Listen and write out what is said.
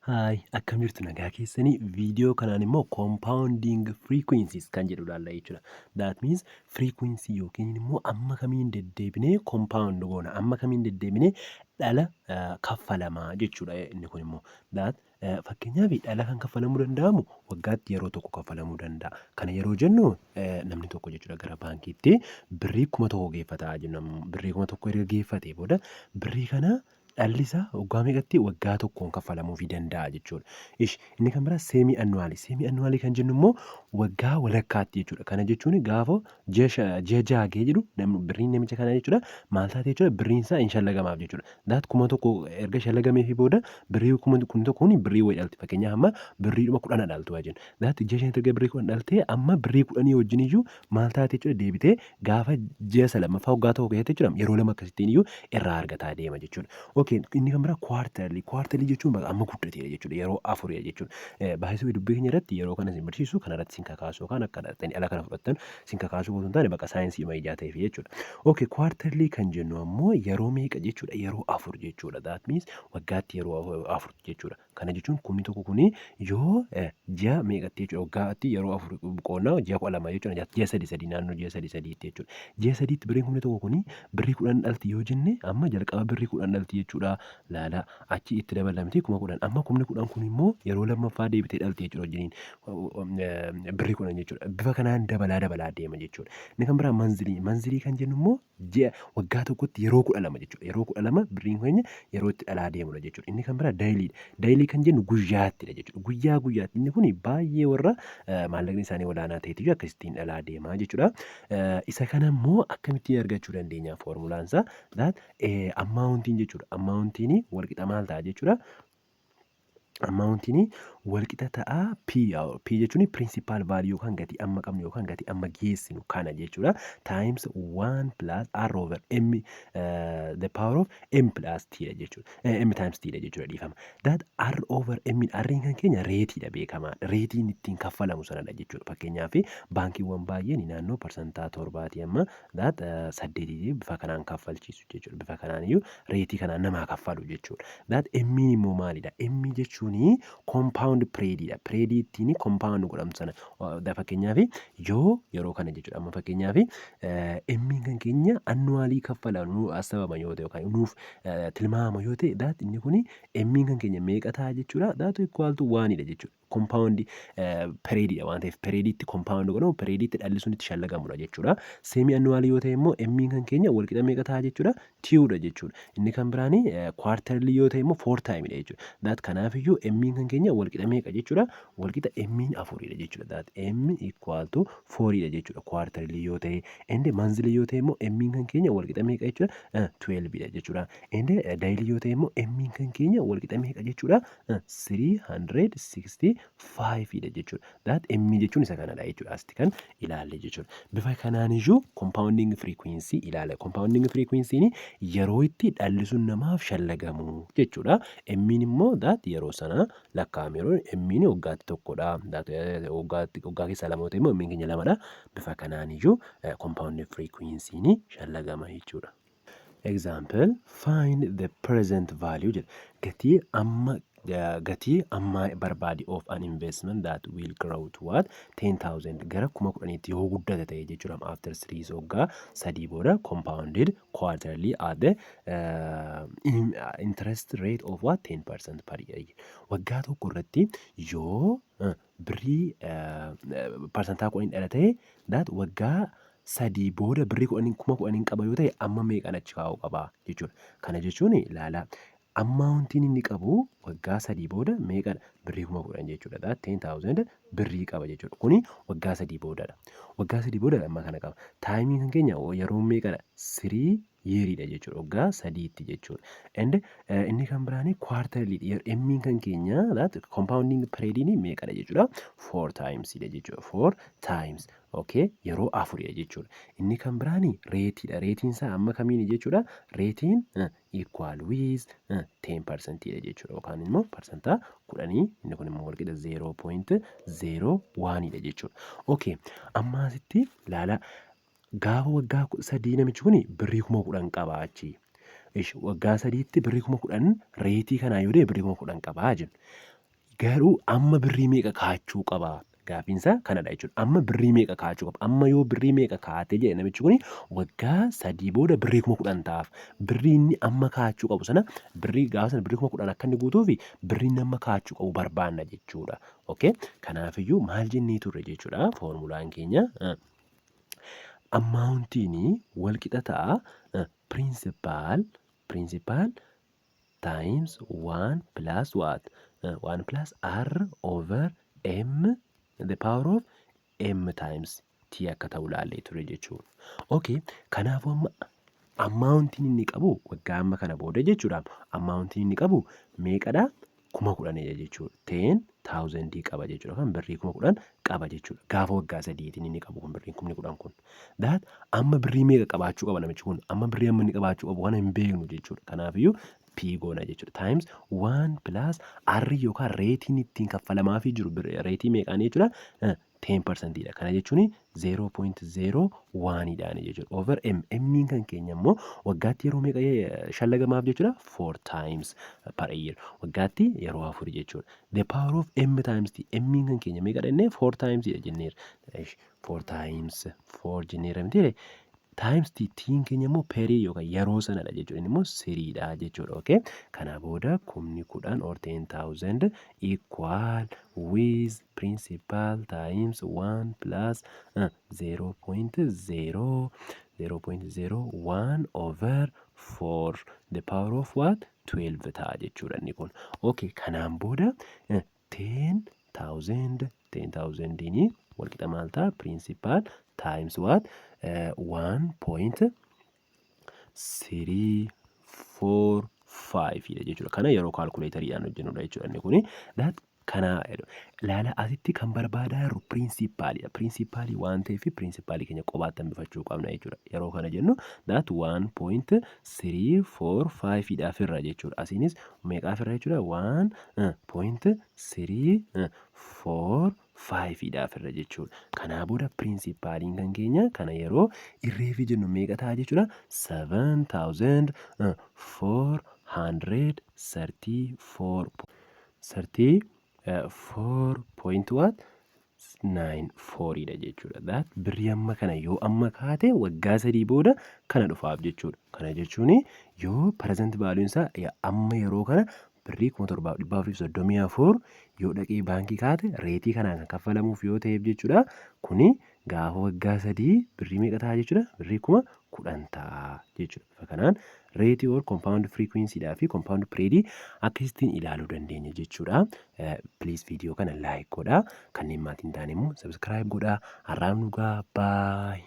Hi, akkam jirtu? Nagaa keessanii? Viidiyoo kanaan immoo compounding frequencies kan jedhu ilaalla jechuudha. That means frequency yookiin immoo amma kamiin deddeebinee compound goona, amma kamiin deddeebinee dhala kaffalamaa jechuudha inni kun immoo. That fakkeenyaaf dhala kan kaffalamuu danda'amu waggaatti yeroo tokko kaffalamuu danda'a. Kana yeroo jennu, namni tokko jechuudha gara baankiitti birrii 1000 geeffataa jennu. Birrii 1000 erga geeffatee booda birrii kana dhalli isaa waggaa meeqatti? Waggaa tokkoon kaffalamuufii danda'a jechuudha. Ish, inni kan biraa semi annually. Semi annually kan jennu immoo waggaa walakkaatti jechuudha. Kana jechuun gaafa ji'a 6 gahee jedhu namni birriin namicha kanaa jechuudha maal taate jechuudha? Birriin isaa hin shallagamaaf jechuudha. That 1000 erga shallagameefii booda birrii kuma kun tokko kun birrii wayii dhalti. Fakkeenyaaf amma birriidhuma 10 dhaltu haa jennu. That ji'a 5tti erga birrii 10 dhaltee, amma birrii 10 wajjin iyyuu maal taate jechuudha? Deebitee gaafa ji'a isa lammaffaa waggaa tokko keessatti jechuudha yeroo lama akkasittiin iyyuu irraa argataa deema jechuudha. Okay, inni kan biraa quarterly. Quarterly jechuun bakka amma guddateera jechuudha. Yeroo afuridha jechuudha. Baay'isuu dubbii keenya irratti yeroo kana isin barsiisu kana irratti isin kakaasu yookaan akka dhaqxanii ala kana fudhattan isin kakaasuu osoo hin taane, bakka saayinsii ammayyaa ta'eef jechuudha. Okay, quarterly kan jennu ammoo yeroo meeqa jechuudha? Yeroo afur jechuudha. That means waggaatti yeroo afur jechuudha. Kana jechuun 1000 kuni yoo ji'a meeqatti jechuudha? Waggaatti yeroo afur qoonnaa ji'a 12 jechuudha. Ji'a sadi sadii, naannoo ji'a sadi sadiitti jechuudha. Ji'a sadiitti birriin 1000 kuni birrii 10 dhalti yoo jenne, amma jalqaba birrii 10 dhalti jechuudha. Laala, achi itti dabalamti 10,000. Amma 10,000 kun immoo yeroo lammaffaa deebitee dhalti jechuudha wajjiniin birrii 10 jechuudha. Bifa kanaan dabalaa dabalaa deema jechuudha. Inni kan biraa monthly. Monthly kan jennu immoo ji'a waggaa tokkotti yeroo 12 jechuudha. Yeroo 12 birriin keenya yeroo itti dhalaa deemudha jechuudha. Inni kan biraa dailydha. Daily kan jennu guyyaattidha jechuudha. Guyyaa guyyaatti inni kun baay'ee warra maallaqni isaanii olaanaa ta'etu akkasittiin dhalaa deemaa jechuudha. Isa kana immoo akkamittiin argachuu dandeenya? Foormulaan isaa that amountiin jechuudha. Amountiin walqixa maal ta'a jechuudha? Amountiin walqixa ta'a P. P jechuun principal value yookaan gatii amma qabnu yookaan gatii amma geessinu kana jechuudha. Times 1 plus R over M the power of M plus T dha jechuudha. M times T dha jechuudha, dhiifama. That R over M, R kan keenya rateiidha beekamaa. Rateiin ittiin kaffalamu sanadha jechuudha. Fakkeenyaaf baankiiwwan baay'een naannoo 7%tii amma that 8 bifa kanaan kaffalchiisu jechuudha. Bifa kanaan iyyuu rateii kanaan namaa kaffalu jechuudha. That M immoo maalidha? M jechuun compound periodidha. Periodii ittiin compound godhamtu sana. Fakkeenyaaf yoo yeroo kana jechuudha. Amma fakkeenyaaf M kan keenya annually kaffala nu asabama yoo ta'e yookaan nuuf tilmaama yoo ta'e, that inni kuni M kan keenya meeqa ta'a jechuudha? That equal to oneidha jechuudha. Compound periodidha waan ta'eef, periodiitti compound godhamu, periodiitti dhalli sun itti shallagamudha jechuudha. Semi annually yoo ta'e immoo M kan keenya walqixa meeqa ta'a jechuudha? Twodha jechuudha. Inni kan biraani quarterly yoo ta'e immoo four timeidha jechuudha. That kanaafiyyuu M kan keenya walqixa meeqa jechuudha? Walqixa M afuridha jechuudha. That M equal to fouridha jechuudha quarterly yoo ta'e. And monthly yoo ta'e immoo M kan keenya walqixa meeqa jechuudha? 12dha jechuudha. And daily yoo ta'e immoo M kan keenya walqixa meeqa jechuudha? 365dha jechuudha. That M jechuun isa kanadha jechuudha. Asitti kan ilaalle jechuudha. Bifa kanaan iyyuu compounding frequency ilaala. Compounding frequency yeroo itti dhalli sun namaaf shallagamu jechuudha. M immoo that yeroo sana lakkaa'ame, yeroo M waggaatti tokkodha. That waggaatti waggaa keessaa lama yoo ta'e immoo M keenya lamadha. Bifa kanaan iyyuu compounding frequency shallagama jechuudha. Example, find the present value jedha. Gatii amma barbaadi of an investment that will grow to what? 10,000, gara 10,000tti yoo guddate ta'e jechuudha. After 3, waggaa 3 booda, compounded quarterly at the interest rate of what? 10% per year. Waggaa tokko irratti yoo birrii 10% dhala ta'e, that waggaa 3 booda birrii 10,000 qaba yoo ta'e, amma meeqan achi kaa'uu qaba jechuudha. Kana jechuun ilaala. Amountiin inni qabu waggaa 3 booda meeqadha? Birrii 10,000 jechuudha. That 10,000 birrii qaba jechuudha. Kuni waggaa 3 boodadha. Waggaa 3 booda amma kana qaba. Timeiin kan keenya yeroo meeqadha? 3 yeariidha jechuudha. Waggaa sadiitti jechuudha. And inni kan biraani quarterly. M'n kan keenya that compounding periodiin meeqadha jechuudha? Four timesdha jechuudha. Four times. Okay, yeroo afuridha jechuudha. Inni kan biraani rateiidha. Rateiin isaa amma kamiini jechuudha? Rateiin equal with 10% dha jechuudha. Yookaan immoo 10%, inni kun immoo walqixa 0.01 dha jechuudha. Okay, amma asitti ilaala. Gaafa waggaa 3 namichi kun birrii 10,000 qaba achi. Waggaa sadiitti birrii 10,000 rateii kanaa yoo deeme birrii 10,000 qabaa jennu. Garuu amma birrii meeqa kaa'achuu qaba? Gaaffiinsaa kanadha jechuudha. Amma birrii meeqa kaa'achuu qaba? Amma yoo birrii meeqa kaa'ate jedhe namichi kuni, waggaa 3 booda birrii 10,000 ta'aaf. Birrii inni amma kaa'achuu qabu sana, birrii gaafa sana birrii 10,000 akka inni guutuufi birrii inni amma kaa'achuu qabu barbaanna jechuudha. Okay? Kanaafiyyuu maal jennee turre jechuudha foormulaan keenya? Amountiin wal qixa ta'a principal times 1 plus what? 1 plus r over m the power of m times t akka ta'u laallee ture jechuudha. Okay, kanaafuu amma amountiin inni qabu waggaa amma kana booda jechuudha. Amountiin inni qabu meeqadha? 10,000dha jechuudha. 10,000 qaba jechuudha. Kan birrii 10,000 qaba jechuudha. Gaafa waggaa 3tiin inni qabu kun birriin 10,000 kun. That amma birrii meeqa qabaachuu qaba namichi kun? Amma birrii amma inni qabaachuu qabu kana hin beeknu jechuudha. Kanaafiyyuu P goona jechuudha. Times 1 plus R yookaan rateiin ittiin kaffalamaafii jiru rateii meeqaanii jechuudha? 10% dha. Kana jechuun 0.01 dhaan jechuudha. Over M. M'n kan keenya immoo waggaatti yeroo meeqa shallagamaaf jechuudha? 4 times per year. Waggaatti yeroo afur jechuudha. The power of M times T. M'n kan keenya meeqa jennee? 4 times dha jenneera. 4 times 4 jenneera miti? Times T. T'n keenya immoo perii yookaan yeroo sanadha jechuudha. Inni immoo threedha jechuudha. Okay? Kana booda 10,000 or 10,000 equal with principal times 1 plus 0.0 0.01 over 4 the power of what? 12 ta'a jechuudha inni kun. Okay, kanaan booda 10,000 10,000 wal qixa maal ta'a? Principal times what? 1.345 dha jechuudha. Kana yeroo calculatoriidhaan hojjennudha jechuudha inni kuni. That kana ilaala, asitti kan barbaadaa jirru principaliidha. Principalii waan ta'eef principalii keenya qobaatti hambifachuu qabna jechuudha. Yeroo kana jennu that 1.345 dhaaf irra jechuudha. Asiinis meeqaaf irra jechuudha? 1.345 dhaaf irra jechuudha. Kanaa booda principaliin kan keenya kana yeroo irreefi jennu meeqa ta'a jechuudha? 7434 34 point what? 94 dha jechuudha. That birrii amma kana yoo amma kaate waggaa 3 booda kana dhufaaf jechuudha. Kana jechuun yoo present value isaa amma yeroo kana birrii 7434 yoo dhaqee baankii kaate, rateii kanaan kan kaffalamuuf yoo ta'eef jechuudha. Kuni gaafa waggaa 3 birrii meeqa ta'a jechuudha? Birrii 10,000 ta'a jechuudha. Bifa kanaan rateii or compound frequency dhaa fi compound period akkasittiin ilaaluu dandeenya jechuudha. Please, viidiyoo kana like godhaa. Kanneen maatii hin taane immoo subscribe godhaa. Har'aaf nu gahaa. Bye.